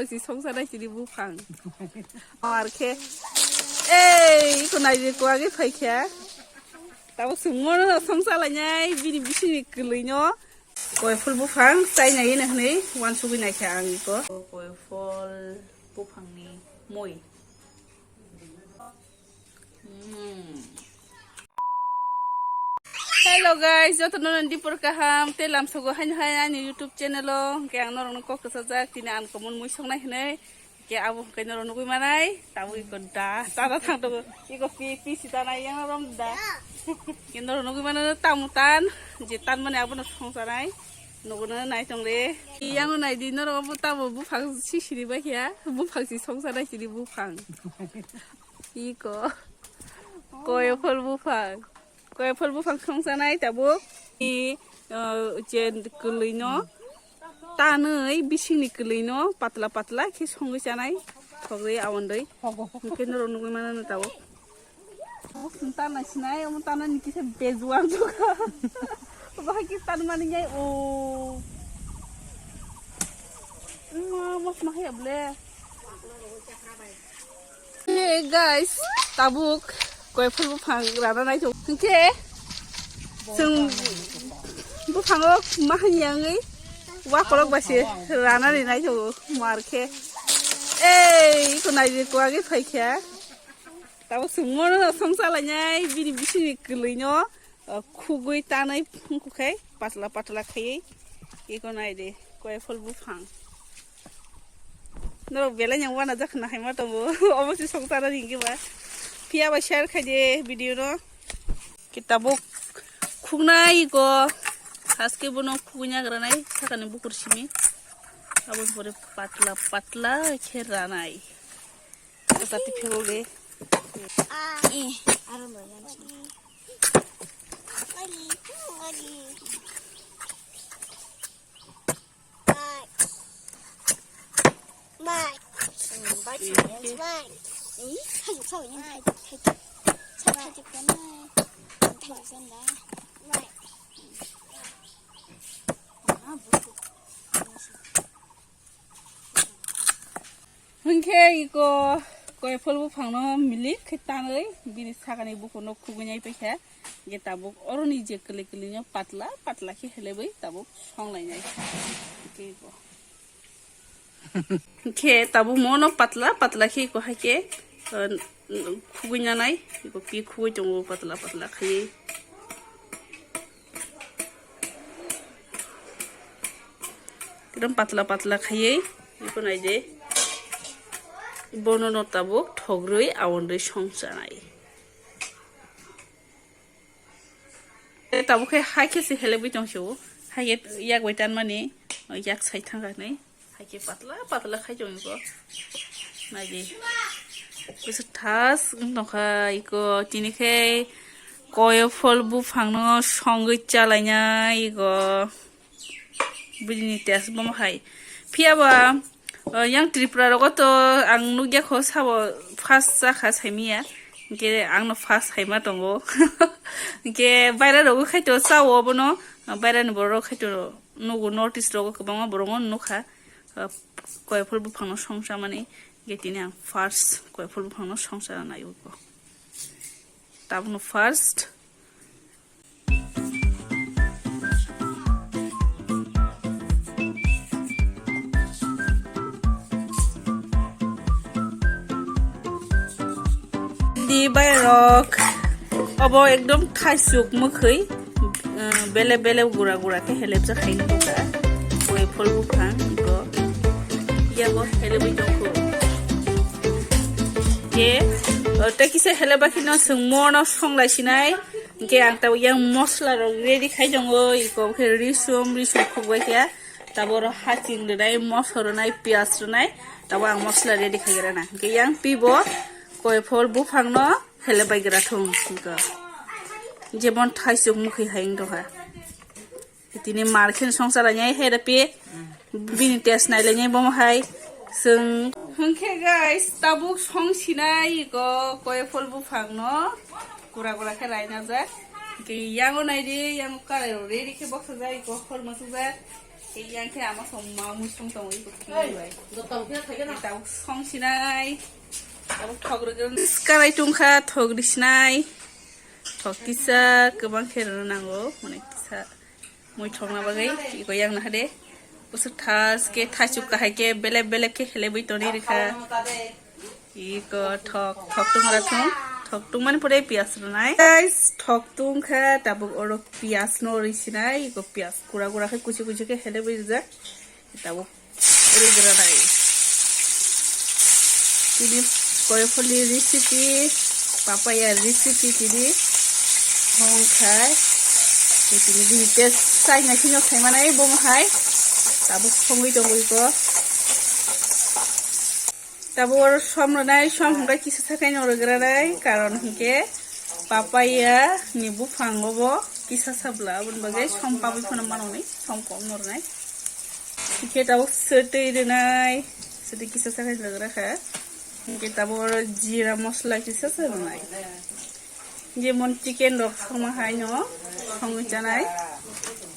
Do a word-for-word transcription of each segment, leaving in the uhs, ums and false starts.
Si songsa nai sini buphang. Ar khe. Ei, iko nai de ko age phai khe. Tabo sungmo no songsa lai nai bini bisingni kwlwi no. Koi phul buphang chai nai hwnwi wansugwi nai khe ang iko. Koi phul buphangni mui. Hmm. Hello guys, joto no dipor kaham te lamsogo haino hai ani YouTube channel o hwnkhe ang norok no kok kwchajak tini ang komon mui songnai hwnwi. Ke abo hwnkhe norok nugwi manai, tabuk iko da, tada thang tongo. Iko pi, pi si tanai yang rom da. Ke norok nugwi manai tamo tan, je tan mani abono songsanai. Nogo no nai tong re. Yang nai di norok abo tamo buphang si siri bai khe, buphang si songsanai siri buphang. Iko. Koyo phol buphang. Koyo phol buphang songsanai tabuk. I, uh, je kwlwi no. Tanwi bisingni kwlwi no patla patla khe songwi chanai. Thogwi awandwi. Hwnkhe norok nugwi mano no tabuk. Tabuk chwng tanai sinai, omo tanani kisa bejuan jokha. Bahai khe tanmani nai o. Mama, mama, hai able. Hey guys, tabuk koi phul buphang rana naithok. Hwnkhe chwng buphango ma hanya wngwi wakolok bai se rana ni naithok mar khe. Ei, iko nai de ko age phai khe. Tabuk chwng mono songsa lai nai bini bisingni kwlwi no. O, khugwi tanai phungkhu khai patla patla khaiwi iko nai de koi phul buphang. Norok belai yang wana jak na hai ma tongo. Obo se songsa na ringke ba. Phiya ba share khai de video no. Kitabuk khugnai iko haske bono khugwi nagra nai sakani bukur simi. Aboni pore patla patla khe ranai. Iko tati phego ge. Eh, aro lo yan. Hwnkhe iko koi phol buphangno milik khe tanwi bini sakani bukurno khugwi nai paikha. Hwnkhe tabuk oroni je kwlwi kwlwino patla patla khe helebwi tabuk songlainai. Hwnkhe iko. Hwnkhe tabuk mono patla patla khe iko haikhe, uh, khugwi nanai. Iko pi khugwi tongo patla patla khaiwi. Ekdom patla patla khaiwi iko nai de. Bono no tabuk thogrwi awandwi songchanai. Tabuk khe hai khe se helebwi tong se o. Hai khe yak bai tanmani yak sai thang kha nai. Hai khe patla patla khai tong iko. Nai de. Kisa thas wng tong kha iko tini khe koyo phol buphang no songwi chalainai iko. Bini test bomo hai. Phiya ba, uh, yang Tripura rogo to ang nukya kho sabo first cha kha saimiya. Hwnkhe ang no first saima tongo. Hwnkhe baira rogo khai to chao bono, uh, baira ni borok khai to nugo North East rogo kwbangma borok no nukha. Uh, koiphol buphang no songcha mani. Hwnkhe tini ang first koiphol buphang no songcha nai o. Tabukno first. Di bairok obo ekdom thaisuk mwkhwi, uh, bele bele gura gura khe helebjak hai nukha. Koi phol buphang iko yabo helebwi tongkho. Ke, uh, tei kisa heleba kheno chwng mono songlai sinai. Hwnkhe ang tabuk yang mosla rok ready khai tongo, iko khe risum, risum khukbai khe. Tabuk oro haching rwnai, moso rwnai, piyaj rwnai. Tabuk ang mosla ready khai rana. Hwnkhe yang pibo koiphol buphangno helebai gra thung hwnkhe. Jemon thaisuk mwkhwi hai wng tongkha. Tini mar khe songsa lainai hai da pe. Bini test nai lainai bomo hai. Chwng hwnkhe guys, tabuk song sinai iko koiphol buphang no. Kura kura khe raina jak. Ke yango nai di, yango karai rok ready khe boksa jak iko hor masuk jak. Yang khe ama song ma mui song tong iko khe bai. Tabuk song sinai. Tabuk thok rwgwlak. Karai tungkha thok risinai. Thok kisa kwbang khe rwna nango. Mane kisa mui thokna bagwi iko yang nahade. Usuk thas khe thaichuk kahai khe belep belep khe helebwi toni rikha. Iko thok, thok tung ra thung. Thok tung mani pore piyas rwnai. Guys, thok tung kha tabuk oro piyas no risinai. Iko piyas kura kura khe kuchi kuchi khe helebwi rijak. Tabuk rwgranai. Tini koipholi recipe, papaya recipe tini hong khai. Tini bini test sai nai kheno sai manai bo hai. Tabuk songwi tongwi ko. Tabuk oro som rwnai, som hwnkhe kisa sakai no rwgranai, karon hwnkhe papaya ni buphango bo kisa sabla, aboni bagwi som pabwi phano manoni, som kom no rwnai. Hwnkhe tabuk swtwi rwnai, swtwi kisa sakai rwgra kha. Hwnkhe tabuk oro jira mosla kisa sa rwnai. Jemon chicken rok songma hai no songwi chanai.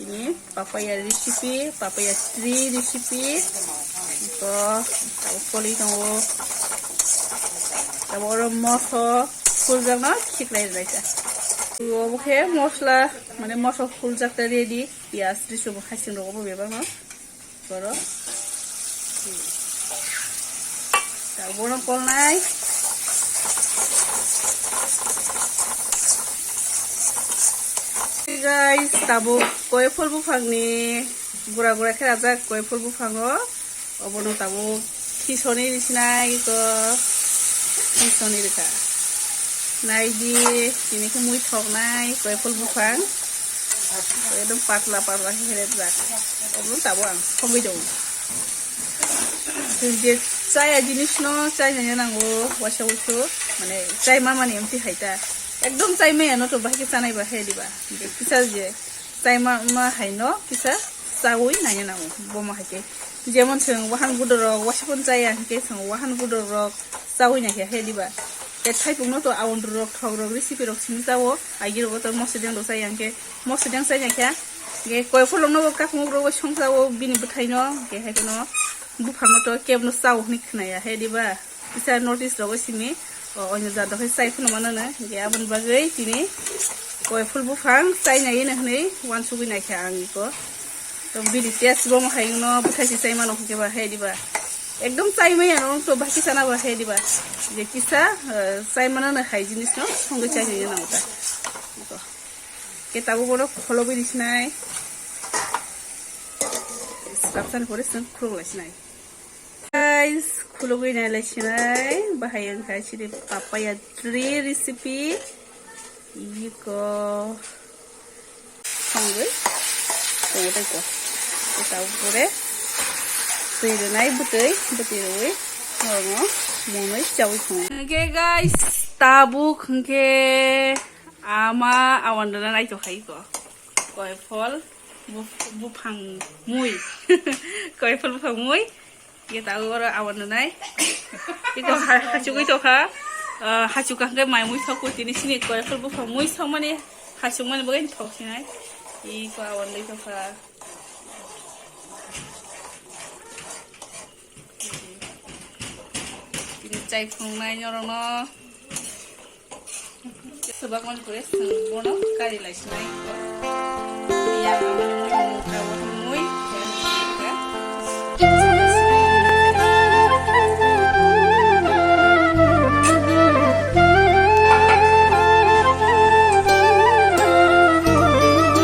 Ini papaya recipe, papaya tree recipe. To tabuk poli tongo. Tabuk oro moso fuljak no khiklai rwlaisa. Obo khe mosla, mane moso fuljak ta ready. Piyas, risu bo hasing rogo bo bebak no. Borok. Tabuk bono kolnai. Guys, tabuk koiphol buphangni gura gura khe rajak koiphol buphango. Obono tabuk khisoni risinai ko khisoni rikha. Naidi, tini khe mui thoknai koiphol buphang. Ekdom patla patla khe herebjak. Obono tabuk ang sogwi tongo. Chwng je chaya jinis no chaina nango, waisa wuisu, mane chai mamani emti hai ta. Ekdom chai maya no to bahai khe chanai ba hai diba. Je kisa je chai ma, ma hai no kisa chawi nanya nango, bomo hai khe. Jemon chwng wahan budor rok waisa phone chaya hwnkhe chwng wahan budor rok chawi naikha hai diba. Tei thaipung no to aundru rok thok rok recipe rok simi chawo, agi rogo to mosideng rok chaya hwnkhe mosideng chai naikha. Ge koiphol rok no bo kakhmuk rok bai song chawo bini bwthai no, ge hai kheno buphang no to kebo no chawo hwnwi khwnaya hai diba. Kisa notice rogo simi, o, oino jat rok hai chai phano mano no, hingke aboni bagwi tini koiphol buphang chai nai no hwnwi uansugwi naikha ang iko. To bini test bo hai no bwthai se chai mano hingke ba hai diba. Ekdom chai maya no to bahai kisa na ba hai diba. Je kisa, eh, chai mano no hai jinis no songwi chai nai nang ta. Iko. Ke tabuk bono kholobwi risinai. Swkapsani pore chwng khulok laisinai. Guys, khulugwi nailai sinai, bahai wngkha chini papaya tree recipe. Iko songwi tongo tei ko. Tabuk pore twi rwnai bwtwi, bwtwi rwi norokno mwnwi chawi thwngo. Hwnkhe guys, tabuk hwnkhe ama awan rwna naitokha iko. Koiphol buf-, buphang mui. Koiphol buphang mui. Ye ta oro awan nai. Iko ha-, hachugwi tokha. Ah, hachukha hwnkhe mai mui thok tini sini koiphol buphang mui songmani hachukmani bagwi thok sinai. Iko awan dai tokha. Tini chai phunuknai norokno. Swbakmani pore chwng bono kari lai sinai. Yang mui.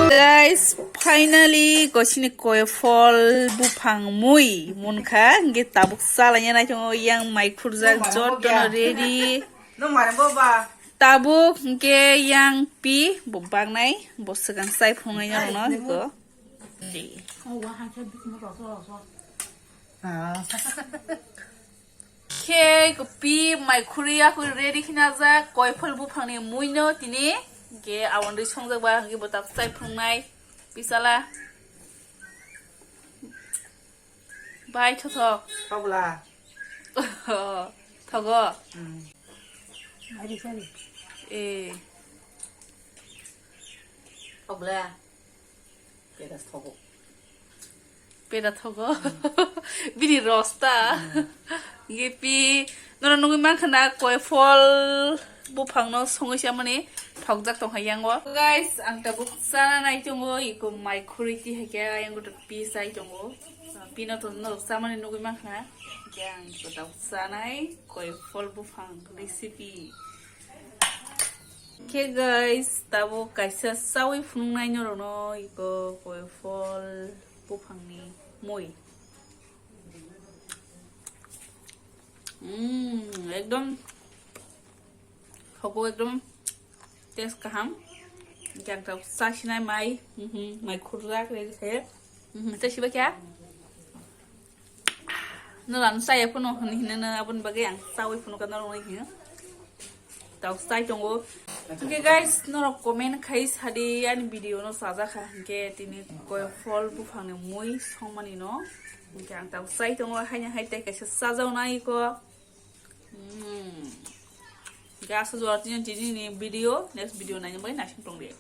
Guys, finally, gosini koiphol buphang mui munkha, hingke tabuk salaina naitongo, yang mai khurjak jotono ready. Tabuk hingke yang pi bo baknai, bo swkang chai phunuknai norokno hiko. Khe kopi mai khuri ya khuri ready khina jak, koiphol buphangni muino tini hingke awan rwi songjak ba hingke bo tak chai phunuknai pisala. Bai thothok. Thokla. Thogo. Hmm. Eh. Thokla. Kedas thogo. Peda thogo. Bini rosta. Gipi. Nora nugui mankha na koi phol buphang no songwi chamani thokjak tongkha yango. Guys, ang tabuk chana nai tongo, iko mai khurui ti hai khe, ayang goto pi chai tongo. Pino to norok chamani nugui mankha na. Khe ang iko tabuk chanai koi phol buphang recipe. Khe guys, tabuk kaisa chawi phunuknai norokno iko koi phol buphangni mui. Mm, ekdom thogo, ekdom taste kaham. Yang tabuk chasinai mai, mhm, mai khurjak ready khe. Mhm, chasiba khe? Nora no chaya phano hwnwi hinana, aboni bagwi ang chawi phano ka norok hino. Tau chai tongo. Hwnkhe guys, norok comment khai sadi ani video no chajakha hwnkhe tini koi phol buphangni mui songmani no. Hwnkhe ang tau chai tongo, haino hai tei kaisa chajaknai ko. Hmm. Hwnkhe aswk jora tini tini ni video, next video naina bagwi naising tongdi.